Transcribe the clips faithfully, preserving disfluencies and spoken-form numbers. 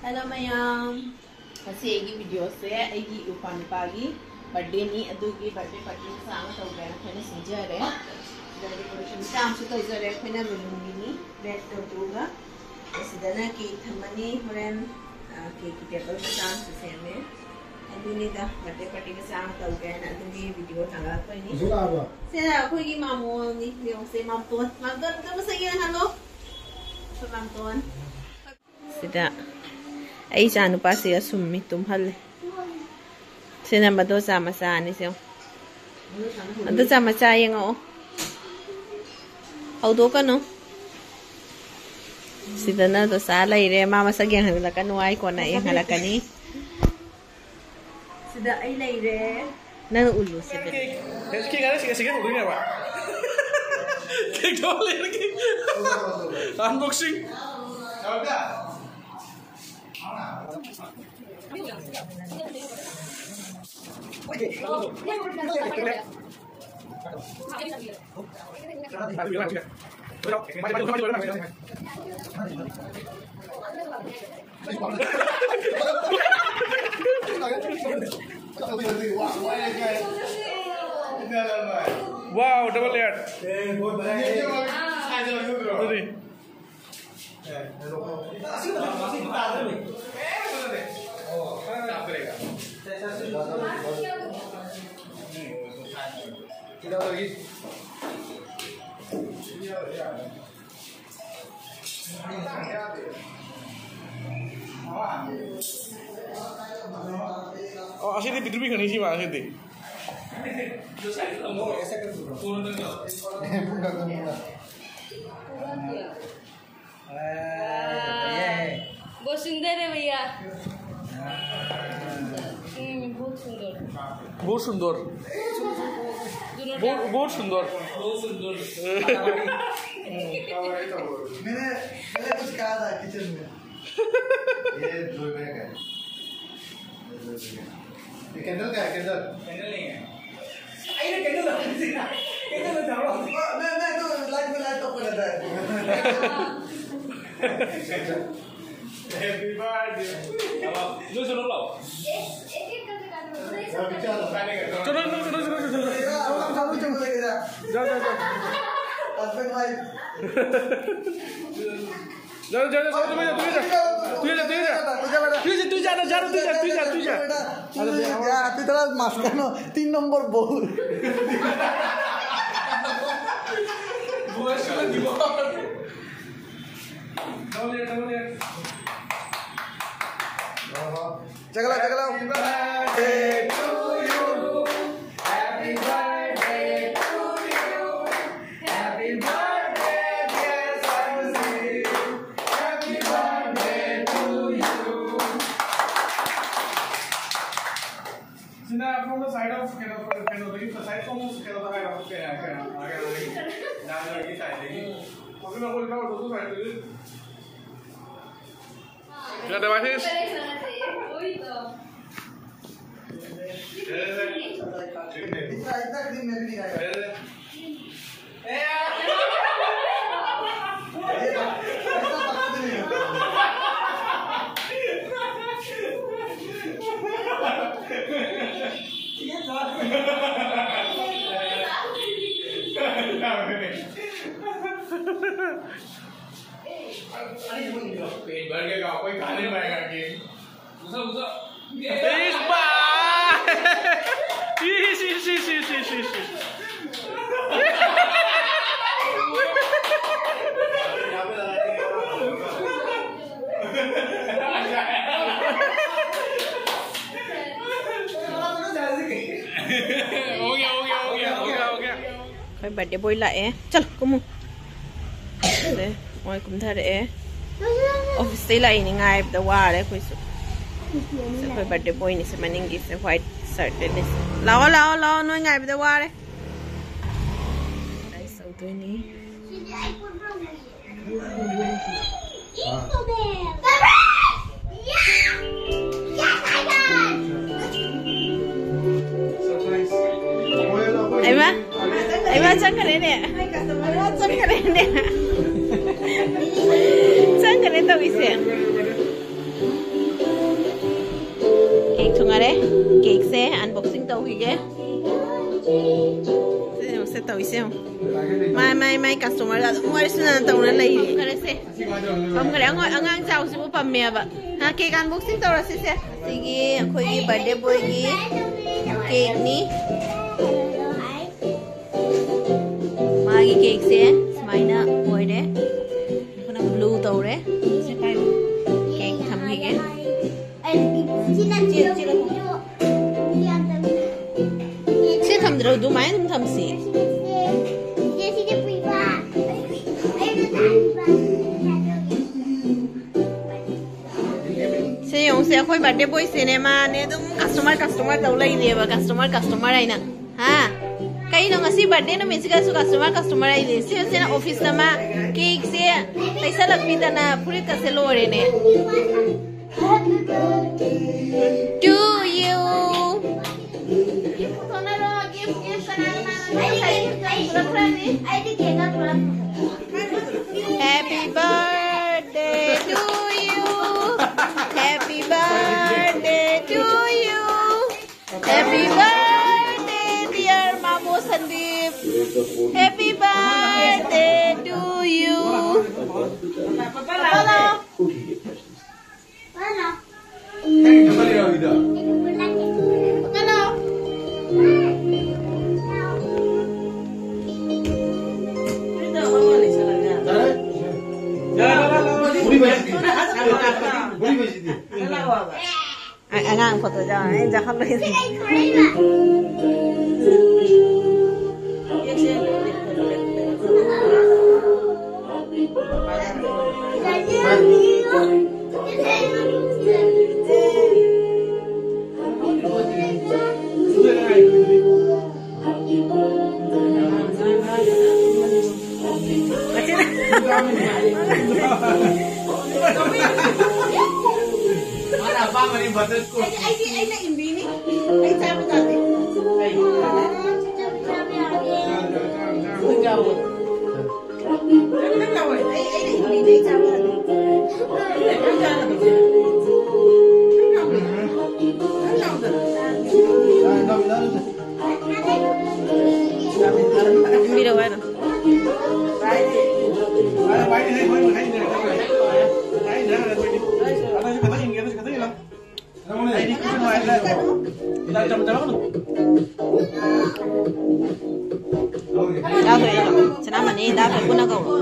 Hello ꯃꯌꯥꯝ, ꯉꯁꯤ ꯑꯩꯒꯤ ꯚꯤꯗꯤꯑꯣꯁꯦ ꯑꯩꯒꯤ ꯏꯄ꯭ꯋꯥ ꯅꯨꯄꯥꯒꯤ ꯕꯥꯔꯗꯦꯅꯤ, ꯑꯗꯨꯒꯤ ꯕꯥꯔꯗꯦ ꯄꯥꯔꯇꯤ ꯃꯆꯥ ꯑꯃ ꯇꯧꯒꯦꯅ ꯑꯩꯈꯣꯏꯅ ꯁꯤꯟꯖꯔꯦ꯫ ꯑꯗ ꯗꯦꯀꯣꯔꯦꯁꯟ ꯃꯆꯥ ꯑꯃꯁꯨ ꯇꯧꯖꯔꯦ ꯑꯩꯈꯣꯏꯅ ꯕꯦꯂꯨꯟꯒꯤꯅꯤ, ꯔꯦꯗ ꯇꯧꯊꯣꯛꯑꯒ꯫ ꯑꯁꯤꯗꯅ ꯀꯦꯛ ꯊꯝꯃꯅꯤ, ꯍꯣꯔꯦꯟ ꯀꯦꯛꯀꯤ ꯇꯦꯕꯜ ꯃꯆꯥ ꯑꯃꯁꯨ ꯁꯦꯝꯃꯦ꯫ ꯑꯗꯨꯅꯤꯗ, ꯕꯥꯔꯗꯦ ꯄꯥꯔꯇꯤ ꯃꯆꯥ ꯑꯃ ꯇꯧꯒꯦꯅ ꯑꯗꯨꯒꯤ ꯚꯤꯗꯤꯑꯣ ꯊꯥꯒꯠꯂꯛꯄꯅꯤ꯫ ꯁꯤꯅ ꯑꯩꯈꯣꯏꯒꯤ ꯃꯥꯃꯣꯅꯤ, ꯌꯦꯡꯉꯨꯁꯦ, ꯃꯥꯝꯇꯣꯟ꯫ ꯃꯥꯝꯇꯣꯟ ꯑꯝꯇ ꯃꯁꯛ ꯌꯦꯡꯍꯜꯂꯣ꯫ ꯑꯩꯈꯣꯏ ꯃꯥꯝꯇꯣꯟ꯫ ꯁꯤꯗ ꯑꯩ ꯏꯆꯥ ꯅꯨꯄꯥꯁꯤꯒ ꯁꯨꯝꯃꯤ, ꯇꯨꯝꯍꯜꯂꯦ꯫ ꯁꯤꯅ ꯃꯗꯣꯆꯥ ꯃꯆꯥꯅꯤ, ꯁꯦ ꯌꯦꯡꯉꯣ꯫ ꯃꯗꯣꯆꯥ ꯃꯆꯥ ꯌꯦꯡꯉꯛꯑꯣ꯫ ꯍꯧꯗꯣꯛꯀꯅꯨ꯫ ꯁꯤꯗꯅ ꯗꯣꯆꯥ ꯂꯩꯔꯦ꯫ ꯃꯥ ꯃꯁꯛ ꯌꯦꯡꯍꯜꯂꯛꯀꯅꯨ ꯍꯥꯏ, ꯀꯣꯟꯅ ꯌꯦꯡꯍꯜꯂꯛꯀꯅꯤ꯫ ꯁꯤꯗ ꯑꯩ ꯂꯩꯔꯦ꯫ ꯅꯪ ꯎꯠꯂꯨ ꯁꯤꯗ꯫ ꯀꯦꯛ ꯉꯁꯤ ꯉꯁꯤ ꯀꯩ ꯍꯧꯗꯣꯏꯅꯦꯕ? ꯀꯦꯛ ꯊꯣꯛꯍꯜꯂꯦ꯫ ꯑꯟꯕꯣꯛꯁꯤꯡ꯫ Wow, double layer. ꯑꯗꯨꯗꯤ꯫ ꯑꯣ, ꯑꯁꯤꯗꯤ ꯄꯤꯛꯇ꯭ꯔꯨ ꯄꯤꯛꯈ꯭ꯔꯅꯤ, ꯁꯤ ꯃꯥ, ꯑꯁꯤꯗꯤ꯫ बहुत सुंदर है भैया। हम्म, बहुत सुंदर। बहुत सुंदर। दोनों बहुत, बहुत सुंदर। बहुत सुंदर। मैंने, मैंने कुछ कहा था किचन में। ये दो बैग है। ये कैंडल का है, कैंडल? कैंडल नहीं है। अरे, कैंडल है, कैंडल है, झाड़ो। मैं, मैं तो लाइट में लाइट ऑफ कर देता है। Happy birthday. ꯂꯣꯏꯁꯤꯜꯂꯣ, ꯂꯥꯛꯑꯣ꯫ ꯆꯠꯂꯣ, ꯆꯠꯂꯣ, ꯆꯠꯂꯣ, ꯆꯠꯂꯣ꯫ ꯆꯠꯂꯣ, ꯆꯠꯂꯣ, ꯆꯠꯂꯣ, ꯆꯠꯂꯣ꯫ ꯖꯥꯎ, ꯖꯥꯎ, ꯖꯥꯎ꯫ Husband, wife. ꯖꯥꯎ, ꯖꯥꯎ, ꯖꯥꯎ, ꯇꯨꯃꯤꯟ ꯂꯩꯌꯨ, ꯇꯨꯃꯤꯟ ꯂꯩꯌꯨ꯫ ꯇꯨꯃꯤꯟ ꯂꯩꯌꯨ, ꯇꯨꯃꯤꯟ ꯂꯩꯌꯨ꯫ ꯇꯨꯃꯤꯟ ꯂꯩꯌꯨ, ꯇꯨꯃꯤꯟ ꯂꯩꯌꯨ, ꯖꯥꯎ, ꯖꯥꯎ, ꯇꯨꯃꯤꯟ ꯂꯩꯌꯨ, ꯇꯨꯃꯤꯟ ꯂꯩꯌꯨ, ꯇꯨꯃꯤꯟ ꯂꯩꯌꯨ꯫ ꯌꯥ, ꯇꯨ ꯇꯔꯥ mask ꯀꯩꯅꯣ, ꯇꯤꯟ ꯅꯝꯕꯔ ꯕꯣꯜ꯫ ꯖꯥꯎ, ꯖꯥꯎ, ꯖꯥꯎ꯫ ꯆꯒꯠꯂꯣ, ꯆꯒꯠꯂꯣ꯫ Happy birthday to you. Happy birthday to you. Happy birthday, dear Sansi. Happy birthday to you. ꯁꯤꯅ from the side of ꯀꯩꯅꯣ, ꯀꯩꯅꯣꯗꯒꯤ, the side from ꯀꯩꯅꯣꯗ ꯍꯥꯏꯔꯣ, ꯀꯩꯅꯣ, ꯀꯩꯅꯣ, ꯀꯩꯅꯣ, ꯀꯩꯅꯣ, ꯀꯩꯅꯣ, ꯀꯩꯅꯣ, ꯁꯤꯗꯒꯤ꯫ ꯎꯝ꯫ ꯑꯗꯨꯅ ꯑꯩꯈꯣꯏ ꯏꯅꯥꯎ ꯁꯣꯝ side ꯇꯒꯤ꯫ Otherwise, पेट भर के खाओ, कोई खा नहीं पाएगा केक। घुसा, घुसा। इस बार। इस, इस, इस। हो गया, हो गया, हो गया, हो गया, हो गया। ꯑꯩꯈꯣꯏ birthday boy ꯂꯥꯛꯑꯦ꯫ ꯆꯠꯂꯣ, ꯀꯨꯝꯃꯨ꯫ ꯑꯗꯩ ꯃꯣꯏ ꯀꯨꯝꯊꯔꯛꯑꯦ꯫ Office ꯇꯩ ꯂꯥꯛꯏꯅꯤ, ꯉꯥꯏꯕꯗ ꯋꯥꯔꯦ ꯑꯩꯈꯣꯏꯁꯨ꯫ ꯁꯤ ꯑꯩꯈꯣꯏ birthday boy ꯅꯤ, ꯁꯤ ꯃꯅꯤꯡꯒꯤꯁꯦ white shirt ꯂꯤꯠꯂꯤꯁꯦ꯫ ꯂꯥꯛꯑꯣ, ꯂꯥꯛꯑꯣ, ꯂꯥꯛꯑꯣ, ꯅꯣꯏ ꯉꯥꯏꯕꯗ ꯋꯥꯔꯦ꯫ Surprise ꯇꯧꯗꯣꯏꯅꯤ꯫ ꯑꯩꯃ, ꯑꯩꯃ ꯆꯪꯈ꯭ꯔꯦꯅꯦ꯫ ꯑꯩꯃ ꯆꯪꯈ꯭ꯔꯦꯅꯦ꯫ ꯆꯪꯈ꯭ꯔꯦ ꯇꯧꯔꯤꯁꯦ꯫ ꯇꯧꯈꯤꯒꯦ꯫ ꯁꯦ ꯌꯦꯡꯉꯨ, ꯁꯦ ꯇꯧꯏꯁꯦ ꯌꯦꯡꯉꯨ꯫ ꯃꯥꯏ, ꯃꯥꯏ, ꯃꯥꯏ customer ꯒ ꯑꯗꯨꯝ ꯋꯥꯔꯤ ꯁꯥꯟꯅꯅ ꯇꯧꯅ ꯂꯩꯔꯤ꯫ ꯐꯔꯦꯁꯦ꯫ ꯐꯝꯈ꯭ꯔꯦ꯫ ꯑꯉꯥꯡ, ꯑꯉꯥꯡ ꯆꯥꯎꯁꯤꯕꯨ ꯄꯝꯃꯦꯕ꯫ ꯍꯥ, cake unboxing ꯇꯧꯔꯁꯤꯁꯦ꯫ ꯁꯤꯒꯤ ꯑꯩꯈꯣꯏꯒꯤ birthday boy ꯒꯤ cake ꯅꯤ꯫ ꯃꯥꯒꯤ cake ꯁꯦ ꯁꯨꯃꯥꯏꯅ ꯑꯣꯏꯔꯦ꯫ ꯑꯩꯈꯣꯏꯅ blue ꯇꯧꯔꯦ꯫ Cake ꯊꯝꯈꯤꯒꯦ꯫ ꯁꯤ ꯊꯝꯗ꯭ꯔꯣ? ꯑꯗꯨꯃꯥꯏꯅ ꯑꯗꯨꯝ ꯊꯝꯁꯤ꯫ ꯁꯦ ꯌꯦꯡꯉꯨꯁꯦ, ꯑꯩꯈꯣꯏ birthday boy ꯁꯦꯅꯦ, ꯃꯥꯅꯦ ꯑꯗꯨꯝ customer, customer ꯇꯧ ꯂꯩꯔꯦꯕ, customer, customer ꯍꯥꯏꯅ꯫ ꯍꯥ? ꯀꯩꯅꯣ ꯉꯁꯤ birthday ꯅꯨꯃꯤꯠꯁꯤꯒꯁꯨ customer, customer ꯍꯥꯏꯁꯦ? ꯁꯤ ꯁꯤꯅ office ꯇ ꯃꯥ cake ꯁꯦ ꯂꯩꯁꯜꯂꯛꯄꯤꯗꯅ ꯐꯨꯔꯤꯠꯀꯁꯦ ꯂꯣꯏꯔꯦꯅꯦ꯫ To you. Happy birthday to you. Happy birthday to you. Happy birthday, dear Mamu Sandeep. Happy birthday to you. ꯑꯉꯥꯡ ꯐꯣꯇꯣ ꯌꯥꯎꯔꯦ, ꯑꯩꯅ ꯆꯥꯍꯜꯂꯣꯏꯁꯦ꯫ ꯃꯥꯅ ꯑꯄꯥꯝꯕꯅꯤ, butterscotch꯫ ꯑꯩꯗꯤ, ꯑꯩꯗꯤ, ꯑꯩꯅ ꯏꯟꯕꯤꯅꯤ꯫ ꯑꯩ ꯆꯥꯕ ꯇꯥꯗꯦ꯫ ꯀꯩ? ꯆꯥꯕ ꯌꯥꯗꯦ꯫ ꯅꯪ ꯆꯥꯕ ꯌꯥꯗꯦ꯫ ꯅꯪ, ꯅꯪ ꯂꯥꯛꯑꯣ꯫ ꯑꯩ, ꯑꯩꯅ ꯏꯟꯕꯤꯅꯤ꯫ ꯑꯩ ꯆꯥꯕ ꯇꯥꯗꯦ꯫ ꯅꯪ ꯆꯥꯕ ꯇꯥꯗꯦ꯫ ꯅꯪ ꯂꯥꯛꯑꯣ꯫ ꯅꯪ ꯂꯥꯛꯑꯣ꯫ ꯁꯅꯥꯃꯅꯤ, ꯗꯥ ꯐꯦ ꯄꯨꯟꯅ ꯀꯧꯔꯣ꯫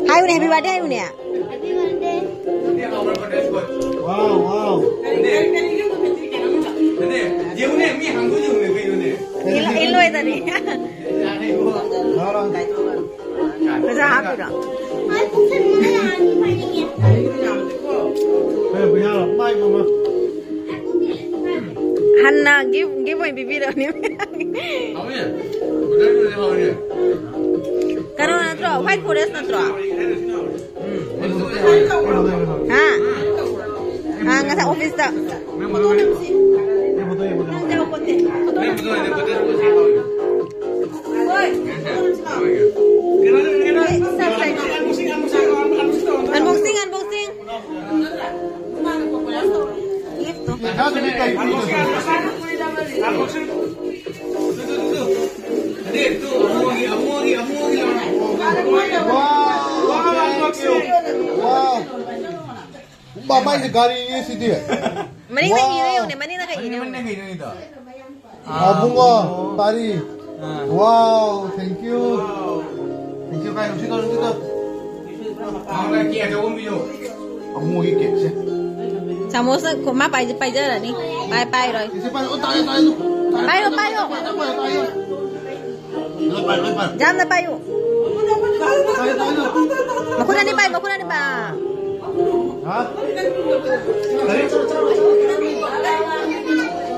ꯍꯥꯏꯌꯨꯅꯦ, happy birthday ꯍꯥꯏꯌꯨꯅꯦ꯫ Wow, wow. ꯌꯦꯡꯉꯨꯅꯦ, ꯃꯤ ꯍꯥꯡꯗꯣꯛ ꯌꯦꯡꯉꯨꯅꯦ, ꯀꯩꯅꯣꯅꯦ꯫ ꯏꯜ-, ꯏꯜꯂꯣꯏꯗꯅꯤ꯫ ꯄꯩꯁꯥ ꯍꯥꯞꯄꯤꯔꯣ? ꯍꯟꯅ gift, gift ꯑꯣꯏꯅ ꯄꯤꯕꯤꯔꯣꯅꯦ꯫ ꯀꯩꯅꯣ ꯅꯠꯇ꯭ꯔꯣ? White Forest ꯅꯠꯇ꯭ꯔꯣ? ꯍꯥ? ꯑꯥ, ꯉꯁꯥꯏ office ꯇ꯫ Unboxing, unboxing. Gift to. Wow, thank you. Wow. ꯃꯃꯥꯏꯁꯦ ꯒꯥꯔꯤꯅꯤ ꯁꯤꯗꯤ꯫ ꯃꯅꯤꯡꯗ ꯏꯔ ꯌꯦꯡꯉꯨꯅꯦ, ꯃꯅꯤꯡꯗ ꯀꯩ ꯏꯔ ꯌꯦꯡꯉꯨꯅꯦ꯫ ꯑꯕꯨꯡꯉꯣ, ꯄꯥꯔꯤ꯫ Wow, thank you. Thank you, ꯀꯥꯏ ꯅꯨꯡꯁꯤꯠꯇꯣ, ꯅꯨꯡꯁꯤꯠꯇꯣ꯫ ꯑꯕꯨꯡꯉꯣꯒꯤ cake ꯁꯦ꯫ ꯆꯥꯃꯁꯅ ꯈꯣ-, ꯃꯥ ꯄꯥꯏꯖ-, ꯄꯥꯏꯖꯔꯅꯤ꯫ ꯄꯥꯏ-, ꯄꯥꯏꯔꯣꯏ꯫ ꯁꯤꯁꯦ ꯄꯥꯏꯔꯣ, ꯑꯣ, ꯇꯥꯏꯌꯣ, ꯇꯥꯏꯌꯣ꯫ ꯄꯥꯏꯔꯣ, ꯄꯥꯏꯌꯣ꯫ ꯄꯥꯏꯌꯣ, ꯄꯥꯏꯌꯣ꯫ ꯂꯣꯏ ꯄꯥꯏ, ꯂꯣꯏ ꯄꯥꯏ꯫ ꯌꯥꯝꯅ ꯄꯥꯏꯌꯨ꯫ ꯇꯥꯏꯌꯣ, ꯇꯥꯏꯌꯣ꯫ ꯃꯈꯨꯠ ꯑꯅꯤ ꯄꯥꯏ, ꯃꯈꯨꯠ ꯑꯅꯤ ꯄꯥꯏ꯫ ꯍꯥ? ꯀꯔꯤ?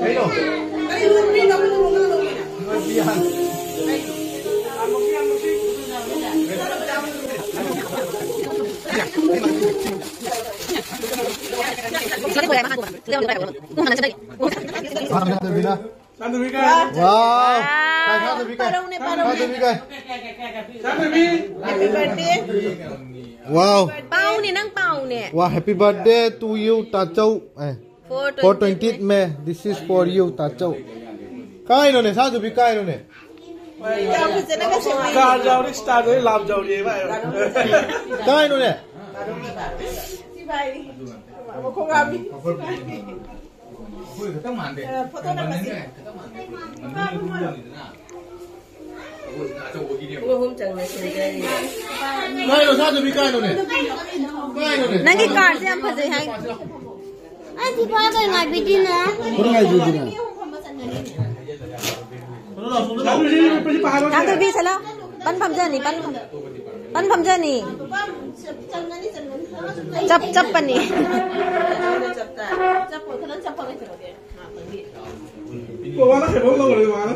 ꯀꯩꯅꯣ? ꯕꯤꯅꯥ꯫ ꯁꯥꯟꯗꯕꯤ ꯀꯥꯏ? ꯋꯥꯎ꯫ ꯀꯥꯏ ꯁꯥꯟꯗꯕꯤ ꯀꯥꯏ? ꯄꯥꯔꯧꯅꯦ, ꯄꯥꯔꯧꯅꯦ꯫ ꯁꯥꯟꯗꯕꯤ ꯀꯥꯏ? ꯁꯥꯟꯗꯕꯤ꯫ Happy birthday꯫ ꯋꯥꯎ꯫ ꯄꯥꯎꯅꯦ, ꯅꯪ ꯄꯥꯎꯅꯦ꯫ ꯋꯥ, happy birthday to you, ꯇꯥꯆꯧ꯫ A, four twenty May, this is for you, ꯇꯥꯆꯧ꯫ ꯀꯥꯏꯅꯣꯅꯦ, ꯁꯥꯟꯗꯕꯤ ꯀꯥꯏꯅꯣꯅꯦ? ꯌꯥꯝ ꯐꯖꯅꯒ ꯁꯦꯝꯕꯤꯔꯦ꯫ Star ꯌꯥꯎꯔꯤ, star ꯌꯥꯎꯔꯤ, ꯂꯥꯝ ꯌꯥꯎꯔꯤ, ꯚꯥꯏ꯫ ꯀꯥꯏꯅꯣꯅꯦ? ꯁꯤ ꯚꯥꯏ꯫ ꯃꯈꯣꯡ ꯍꯥꯝꯃꯤ꯫ ꯑꯩꯈꯣꯏ ꯈꯛꯇꯪ ꯃꯥꯟꯗꯦ꯫ ꯑ, ꯐꯣꯇꯣ ꯅꯝꯃꯁꯤ꯫ ꯃꯅꯨꯡꯗ ꯂꯨꯝꯃꯤꯗꯅ꯫ ꯑꯩꯈꯣꯏꯁꯤꯅ ꯑꯆꯧꯕꯒꯤꯅꯦꯕ꯫ ꯄꯨꯡ ꯑꯍꯨꯝ ꯆꯪꯅ ꯁꯤꯟꯖꯔꯤ꯫ ꯀꯥꯏꯅꯣ, ꯁꯥꯟꯗꯕꯤ ꯀꯥꯏꯅꯣꯅꯦ? ꯀꯥꯏꯅꯣꯅꯦ? ꯅꯪꯒꯤ cardꯁꯦ ꯌꯥꯝ ꯐꯖꯩ ꯍꯥꯏ꯫ ꯑꯩ ꯐꯤꯐꯥ ꯀꯩ ꯉꯥꯏꯕꯤꯗꯣꯏꯅꯣ? ꯀꯩ ꯉꯥꯏꯕꯤꯗꯣꯏꯅꯣ? ꯁꯥꯟꯗꯕꯤ, ꯁꯥꯟꯗꯕꯤ, ꯁꯥꯟꯗꯕꯤ꯫ ꯄꯟ ꯐꯝꯖꯅꯤ, ꯄꯟ ꯐꯝ-, ꯄꯟ ꯐꯝꯖꯅꯤ꯫ ꯆꯞ, ꯆꯞꯄꯅꯤ꯫ ꯃꯃꯥꯅ ꯀꯩꯅꯣꯝ ꯇꯧꯔꯦ, ꯃꯃꯥꯅ꯫